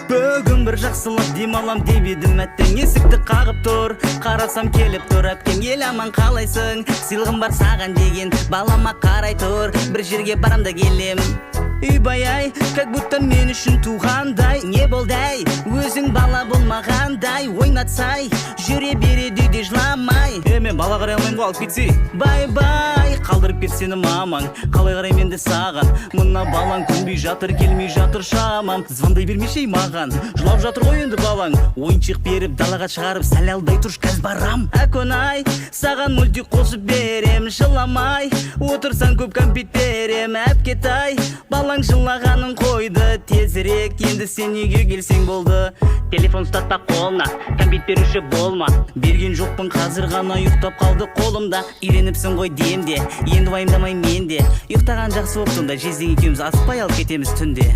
Бүгін бір жақсылап демалам деп едім, әттең, есікті қағып тұр. Қарасам, келіп тұр әпкем. «Ел аман, қалайсың? Сыйлығым бар саған» деген. «Балама қарай тұр, бір жерге барам да келем». Үйбай ай, как будто мен үшін туғандай. Не болды, әй, өзің бала болмағандай? Ойнатсай, жүре береді үйде жыламай. Е, мен бала қарай алмаймын ғой, алып кетсей. Бай бай, қалдырып кет сені мамаң. Қалай қараймын енді саған? Мына балаң көнбей жатыр, келмей жатыр шамам. Звондай бермеші ей маған, жылап жатыр ғой енді балаң. Ойыншық беріп, далаға шығарып, сәл алдай тұршы, қазір барам. Әконай, саған мультик қосып берем. Жыламай отырсаң, көп кәмпит берем. Әпкетай, балаң жылағанын қойды. Тезірек енді сен үйге келсең болды. Телефон ұстатпа қолына, кәмпит беруші болма. Берген жоқпын, қазір ғана ұйықтап қалды қолымда. Үйреніпсің ғой демде, енді уайымдамай мен де. Ұйықтаған жақсы болыпты онда, жездең екеуміз асықпай алып кетеміз түнде.